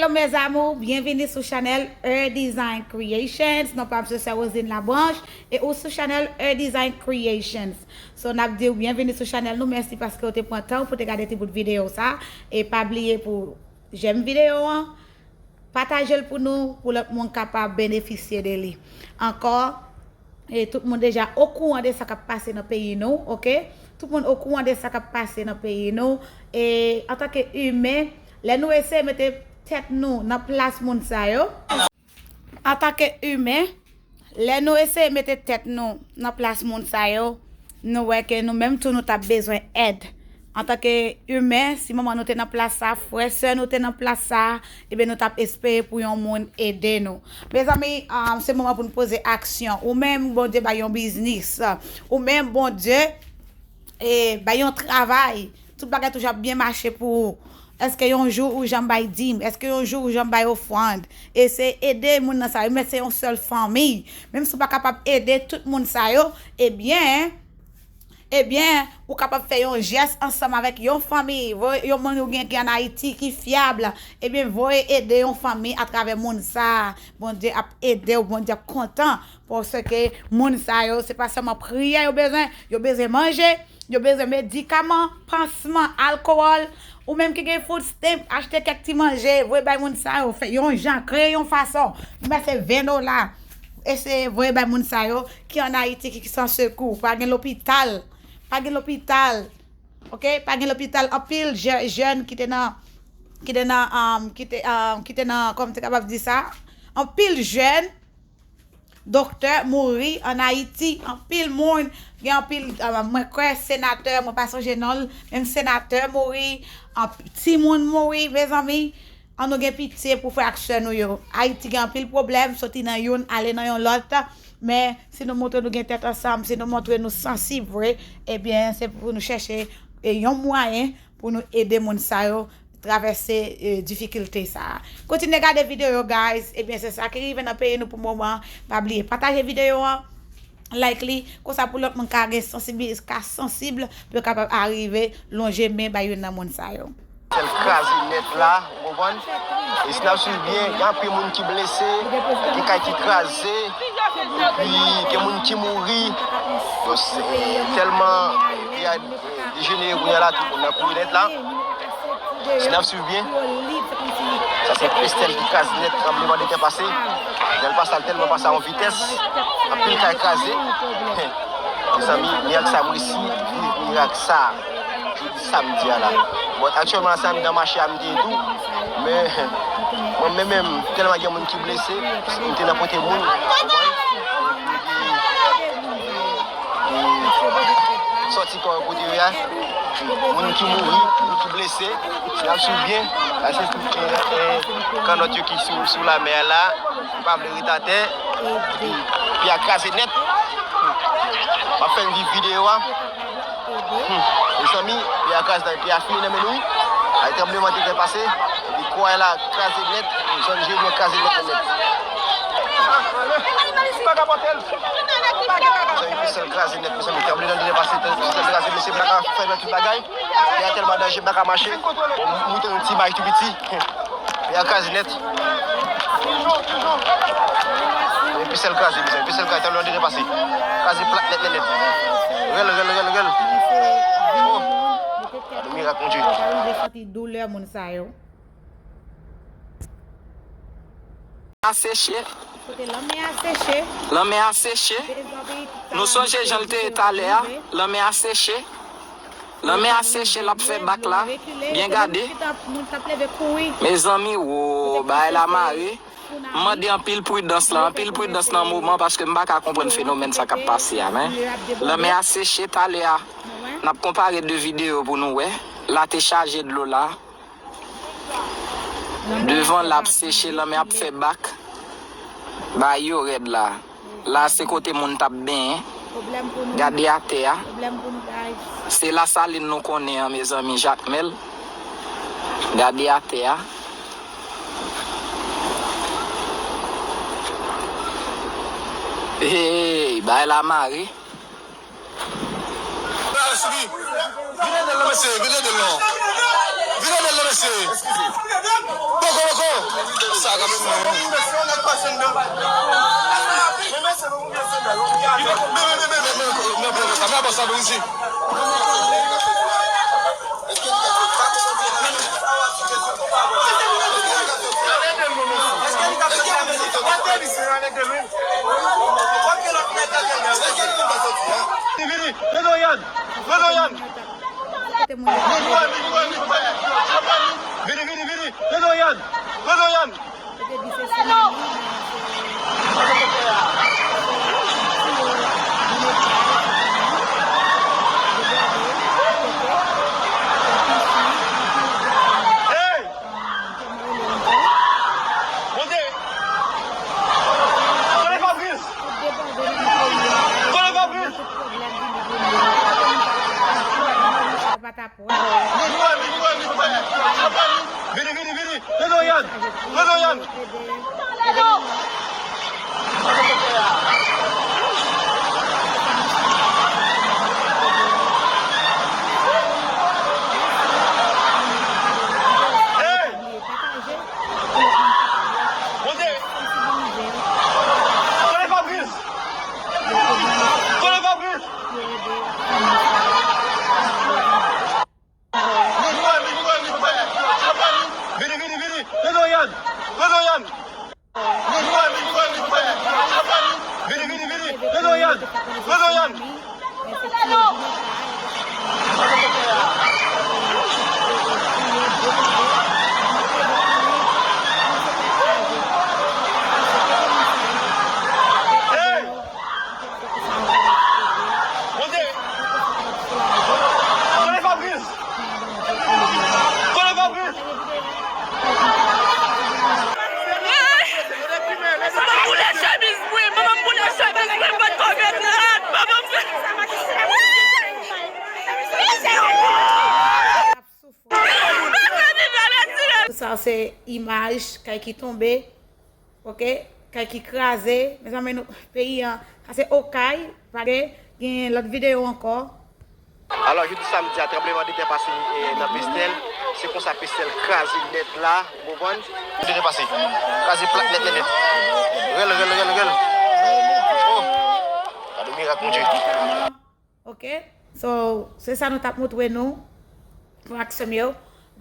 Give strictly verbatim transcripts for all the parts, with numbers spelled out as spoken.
Hello mes amours, byenvini sou chanèl Her Design Creations. Non pa m se sè Rosine Labranche e ou sou chanèl Her Design Creations. So n ap di w byenvini sou chanèl nou, mèsi paske w te pran tan w pou te gade ti bout videyo sa. E pa bliye pou jèm videyo an, pataje l pou nou, pou lòt moun kapab benefisye de li. Ankò, e tout moun deja okouran de sa k ap pase nan peyi nou, oke? Tout moun okouran de sa k ap pase nan peyi nou. E antanke imen, lè nou eseye mete tèt nou nan plas moun sa yo, antanke imen, lè nou eseye mete tèt nou nan plas moun sa yo, nou wè ke nou menm tou nou t ap bezwen èd. Antanke imen, si manman nou te nan plas sa, frè, sè nou te nan plas sa, ebyen nou t ap espere pou yon moun ede nou. Mezanmi, um, se moman pou nou poze aksyon. Ou menm, Bondye bay yon biznis. Ou menm, Bondye e, bay yon travay, tout bagay toujou ap byen mache pou ou. Èske yon jou ou janm bay dim? Èske yon jou ou janm bay ofrann? Eseye ede moun nan sa yo, men se yon sèl fanmi. Menm si w pa kapab ede tout moun sa yo, ebyen, ebyen, ou kapab fè yon jès ansanm avèk yon fanmi. Voye yon moun ou gen ki ann Ayiti, ki fyab, ebyen, voye ede yon fanmi atravè moun sa a. Bondye ap ede w, Bondye ap kontan. Paske moun sa yo, se pa sèlman priyè yo bezwen, yo bezwen manje, yo bezwen medikaman, pansman, alkòl. Ou menm ki gen food stamp, achte kèk ti manje, voye bay moun sa yo, fè yon jan, kreye yon fason. Menm si se ven dola, eseye voye bay moun sa yo ki ann Ayiti, ki, ki san sekou. Pa gen lopital, pa gen lopital, oke? Pa gen lopital. Anpil jè-, jèn ki te nan, ki te nan, um, ki te, um, ki te nan, kòman m te kapab di sa? Anpil jèn doktè mouri ann Ayiti, anpil moun, gen anpil, ah, mwen kwè senatè, mwen pa sonje non l, menm senatè mouri, anp-, timoun mouri, mezanmi, an nou gen pitye pou frè ak sè nou yo. Ayiti gen anpil pwoblèm, soti nan youn, ale nan yon lòt, men si nou montre nou gen tèt ansanm, si nou montre nou sansib vre, ebyen, se pou nou chèche, e, yon mwayen pou nou ede moun sa yo travèse, e, difikilte sa a. Kontinye gade videyo yo, guys. Ebyen, se sa ki rive nan peyi nou pou moman. Pa bliye pataje videyo an, like li, konsa pou lòt moun ka gen sansibi-, ka sansib, pou yo kapab arive lonje men bay youn nan moun sa yo. Sèl kraze nèt la, ou konprann? E si n ap swiv byen, gen anpil moun ki blese, gen kay ki kraze, epi gen moun ki mouri. Yo se tèlman, e, dejenere kounye a la, tout moun nan kouri nèt la. Si n ap swiv byen, sa se Estèl ki kraze nèt, tranblemanntè pase. Lè l pase a, l tèlman pase a yon vitès, anpil kay kraze. Mezanmi, mirak sa, m resi viv mirak sa jodi samdi a la. Bon, aktyèlman la, se anndan mache a m te ye tou, men mwen menm, menm, tèlman gen moun ki blese, m te nan pote moun, w konprann? Sòti kò yo kote yo ye a. Moun ki mouri, moun ki blese, n ap swiv byen. Sa se tout, e, e, kannòt yo ki sou, sou lamè a la. M pa vle ret atè. Epi, pye a kraze nèt. M ap fè n viv videyo a. Hmm. Mezanmi, pye a kraze, pye a file nan men nou, wi. Ay, tranblemanntè pase. Epi, kò a la kraze nèt. Zòn Jeremi kraze nèt, nèt. Mezanmi, pye sèl kraze nèt, mezanmi. Tranblemanntè pase, pye sèl kraze, mesye, blaka fè nan tout bagay. Pye a tèlman danje, blaka mache. Bon, m montre yon ti imaj tou piti. Pye a kraze nèt. Epi sèl kraze, mezanmi. Epi sèl kraze, tranblemanntè pase. Kraze plat nèt, nèt, nèt. Rèl, rèl, rèl, rèl. Oh. Gade mirak, Bondye. Yo pa rive santi doulè moun sa yo. A seche. Kote lanmè a seche. Lanmè a seche. Mezanmi, nou sonje jan l te ye talè a. Lanmè a seche. Lanmè a seche, l ap fè bak la. Byen gade. Mezanmi, wo, bagay la mare. M mande anpil pridans la, anpil pridans nan moman, paske m pa ka konprann fenomèn sa k ap pase a, men lanmè a seche talè a. N ap konpare de videyo pou nou wè. La te chaje dlo la. Devan la ap seche, lanmè ap fè bak. Bagay yo rèd la. La se kote moun t ap benyen. Gade atè a. Se Lasalin nou konnen an, mezanmi, Jakmèl. Gade atè a. Hey, bagay la mare. Vin ede l non, mesye, vin ede l non. Vin ede l non, Mesye. Boko, boko. Sa ka fè mwen. Vini, vini, vini, vini, vini, vini. Vini, vini, vini. Vini, Yan. Vini, Yan. Hey! Monte! Tande Fabrice! Tande Fabrice! Vini, vini, vini! Rezo Yan! Rezo Yan! Hey! Monte! Tande Fabrice! Tande Fabrice! Vini, vini, vini! Rezo Yan! Rezo Yan! Vini, vini, vini! Rezo Yan! Rezo Yan! Hey! Monte! Tande Fabrice! Tande Fabrice! Manman m boule chemiz mwen, manman m boule chemiz mwen, mwen pa t konn rad, manman m. Sa se imaj kay ki tonbe, oke, kay ki kraze. Mezanmi, nou, peyi an, sa se Okay, pa gen, gen lòt videyo ankò. Alò, jodi samdi a, tranblemanntè pase, e, nan Pestèl. Se konsa Pestèl kraze nèt la, ou konprann? Tranblemanntè pase. Kraze plat nèt, nèt, nèt. Rèl, rèl, rèl, rèl. Oh! Gade mirak, Bondye. Ok? So, se sa nou t ap montre nou pou aksyon yo.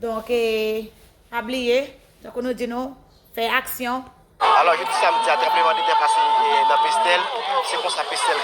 Donk, e, pa bliye, tankou nou di nou, fè aksyon. Alò, jodi samdi a, tranblemanntè pase, e, nan Pestèl. Se konsa Pestèl